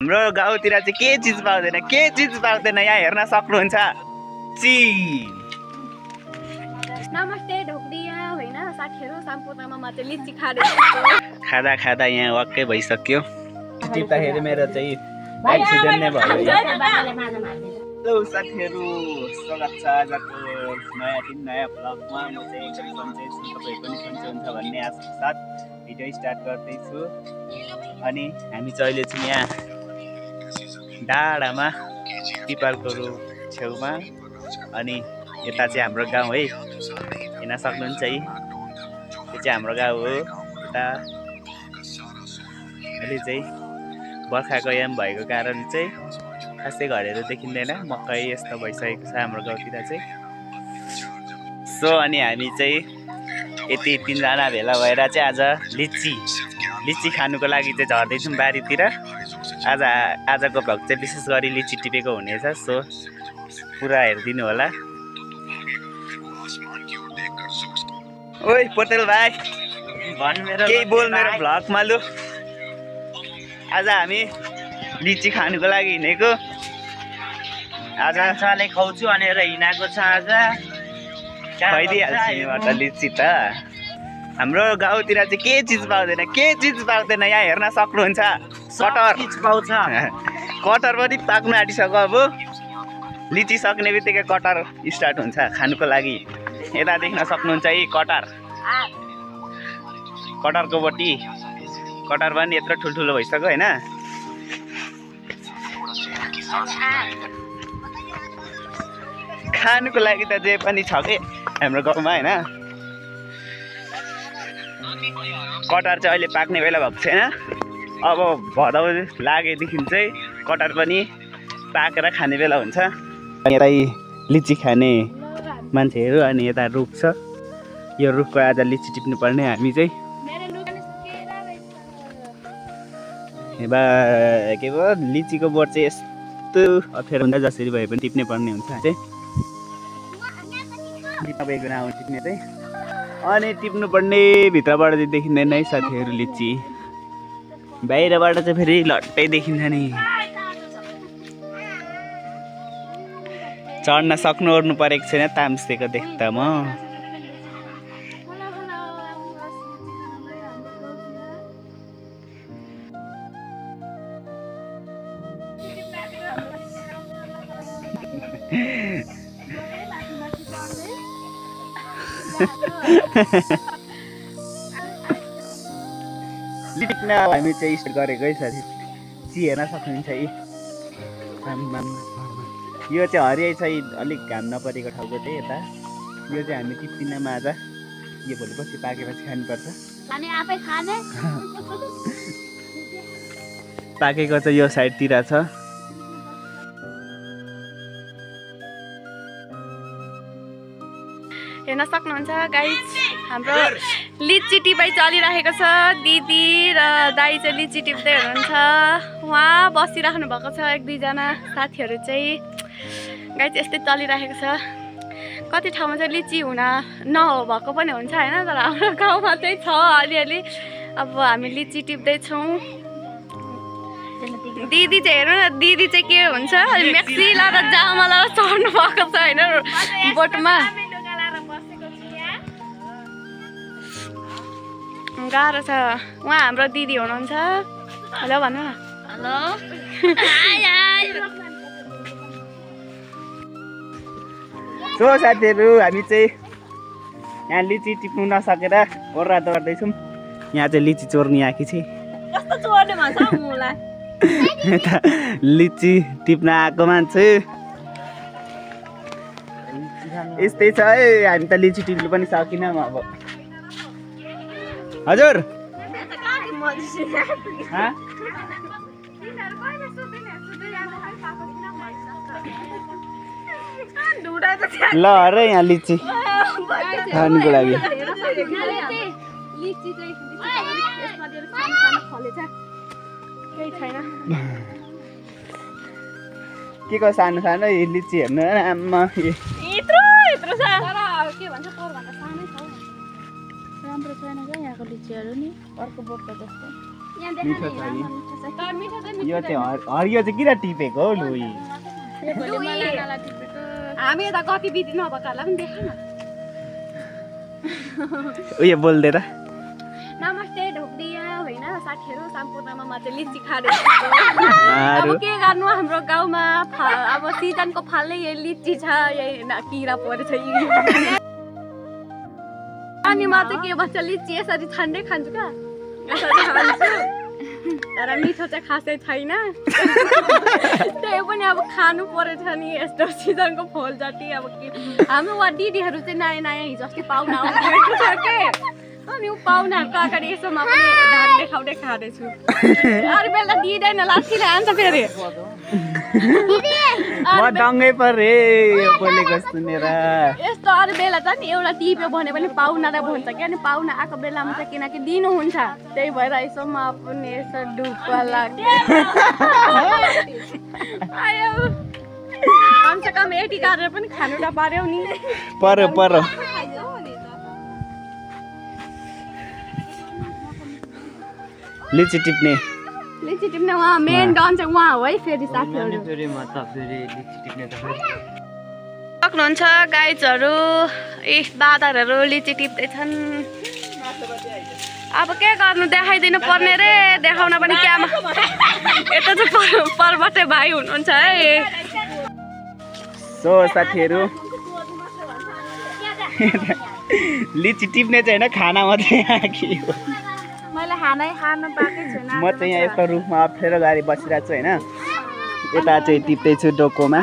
हाम्रो गाउँतिर चाहिँ के चिज पाउँदैन यहाँ हेर्न सक्नुहुन्छ। नमस्ते ढोक्रिया होइन साथीहरु, सम्पूर्णमा म चाहिँ लिची खाँदा खाँदा यहाँ वाक्कै भइसक्यो। टिप्दाखेरि मेरो चाहिँ एक्सिडेन्ट नै भयो। हेलो साथीहरु, स्वागत छ आजको नयाँ भ्लगमा। म चाहिँ एकदम सन्चै छु, तपाईहरु पनि सन्चै हुन्छ भन्ने आशाका साथ भिडियो स्टार्ट गर्दैछु। अनि हामी चाहिँ अहिले चाहिँ यहाँ डाँडामा पिपलको रुख छेउमा, अनि यता चाहिँ हाम्रो गाउँ है, हेर्न सक्नुहुन्छ है, यो चाहिँ हाम्रो गाउँ हो। यता अहिले चाहिँ बर्खाको याम भएको कारण चाहिँ खासै घरहरू देखिँदैन, मकै यस्तो भइसकेको छ हाम्रो गाउँतिर चाहिँ। सो अनि हामी चाहिँ यति तीनजना भेला भएर चाहिँ आज लिची खानुको लागि चाहिँ झर्दैछौँ बारीतिर। आजको भ्लग चाहिँ विशेष गरी लिची टिपेको हुनेछ, सो पुरा हेरिदिनु होला। ओइ पोतेल भाइ, केही बोल मेरो भ्लगमा लु। आज हामी लिची खानुको लागि हिँडेको। आज चाले खाउँछु भनेर हिँडेको छ। आज खुवाइदिइहाल्छु नि त लिची त। हाम्रो गाउँतिर चाहिँ के चिज पाउँदैन यहाँ हेर्न सक्नुहुन्छ। कटर पनि पाक्नु आँटिसक्यो। अब लिची सक्ने बित्तिकै कटर स्टार्ट हुन्छ खानुको लागि। यता देख्न सक्नुहुन्छ है कटरको बोटी। कटर पनि यत्रो ठुल्ठुलो भइसक्यो होइन। खानुको लागि त जे पनि छ के हाम्रो गाउँमा होइन। कटर चाहिँ अहिले पाक्ने बेला भएको छैन। अब भदौ लागेदेखि चाहिँ कटर पनि पाकेर खाने बेला हुन्छ। यतै लिची खाने मान्छेहरू, अनि यता रुख छ, यो रुखको आज लिची टिप्नु पर्ने हामी चाहिँ। के भयो, लिचीको बोट चाहिँ यस्तो अप्ठ्यारो हुन्छ, जसरी भए पनि टिप्ने पर्ने हुन्छ चाहिँ। तपाईँको नाम टिप्ने चाहिँ, अनि टिप्नु पर्ने भित्रबाट चाहिँ देखिँदैन है साथीहरू लिची। बाहिरबाट चाहिँ फेरि लट्टै देखिन्छ नि। चढ्न सक्नु ओर्नु परेको छैन ताम्सेको देख्दा म। हामी चाहिँ स्टार्ट गरेको है साथी। हेर्न सक्नुहुन्छ है। यो चाहिँ हरिया छ, अलिक घाम नपरेको ठाउँको चाहिँ यता। यो चाहिँ हामी टिप्दिनमा आज। यो भोलिपछि पाकेपछि खानुपर्छ। पाकेको चाहिँ यो साइडतिर छ। हेर्न सक्नुहुन्छ गाइज, हाम्रो लिची टिपाइ चलिरहेको छ। दिदी र दाइ चाहिँ लिची टिप्दै हुनुहुन्छ। उहाँ बसिराख्नु भएको छ, एक दुईजना साथीहरू चाहिँ। गाइज यस्तै चलिरहेको छ। कति ठाउँमा चाहिँ लिची हुन नभएको पनि हुन्छ होइन, तर हाम्रो गाउँमा चाहिँ छ अलिअलि। अब हामी लिची टिप्दैछौँ। दिदी चाहिँ हेर्नु न, दिदी चाहिँ के हुन्छ, मेक्सी लाएर जामा लाएर चढ्नु भएको छ होइन बोटमा। गाह्रो छ। उहाँ हाम्रो दिदी हुनुहुन्छ। हेलो भन्नु न। हेलो। सो साथीहरू, हामी चाहिँ यहाँ लिची टिप्नु नसकेर ओर्रा दौड्दैछौँ। यहाँ चाहिँ लिची चोर्ने आएकी चाहिँ लिची टिप्न आएको मान्छे यस्तै छ है। हामी त लिची टिप्नु पनि सकिनँ अब। हजुर ल अरे यहाँ लिची खानुको लागि। के को सानो सानो लिची हेर्नु आमा। राम्रो छैन क्या यहाँको लिचीहरू नि, अर्को बोटको जस्तो। मिठो छ नि। छ तर मिठो चाहिँ यो चाहिँ हरियो चाहिँ किन टिपेको हौ लु हामी यता कति बिति नभएकाहरूलाई पनि देखा न उयो बोल्दै त नमस्ते ढोक्रिया होइन साथीहरू सम्पूर्णमा चाहिँ लिची खाँदै अब के गर्नु हाम्रो गाउँमा अब सिजनको फलै यही लिची छ यही किरा परेछ अनि म चाहिँ के भन्छ लिची यसरी छान्दै खान्छु क्या यसरी खान्छु तर मिठो चाहिँ खासै छैन त्यही पनि अब खानु परेछ नि यस्तो सिजनको फल जति अब के हाम्रो वा दिदीहरू चाहिँ नयाँ नयाँ हिजो अस्ति पाहुना आउनुभएको छ के अनि ऊ पाहुनाहरूको अगाडि यसोमा पनि ढाक देखाउँदै खाँदैछु अरू बेला दिँदैन लास्टिले हान्छ फेरि म दङ्गै परे यो बोलेको सुनेर यस्तो अरू बेला त नि एउटा टिप्यो भने पनि पाहुनालाई भन्छ कि अनि पाहुना आएको बेलामा चाहिँ किनकि दिनुहुन्छ त्यही भएर यसोमा पनि यसो डुब्ब लाग्छ आयो कमसेकम यति गरेर पनि खानु त पर्यो नि पर्यो लिची टिप्ने उहाँ मेन डन चाहिँ उहाँ हो है फेरि साथीहरू सक्नुहुन्छ गाइजहरू दादाहरू लिची टिप्दैछन् अब के गर्नु देखाइदिनु पर्ने रे देखाउन पनि क्यामा यता चाहिँ पर्वते भाइ हुनुहुन्छ है सो साथीहरू लिची टिप्ने चाहिँ होइन खाना मात्रै आएको मैले खानै खान पाएकै छुइनँ म चाहिँ यहाँ यस्तो रुखमा अप्ठ्यारो गाडी बसिरहेको छु होइन यता चाहिँ टिप्दैछु डोकोमा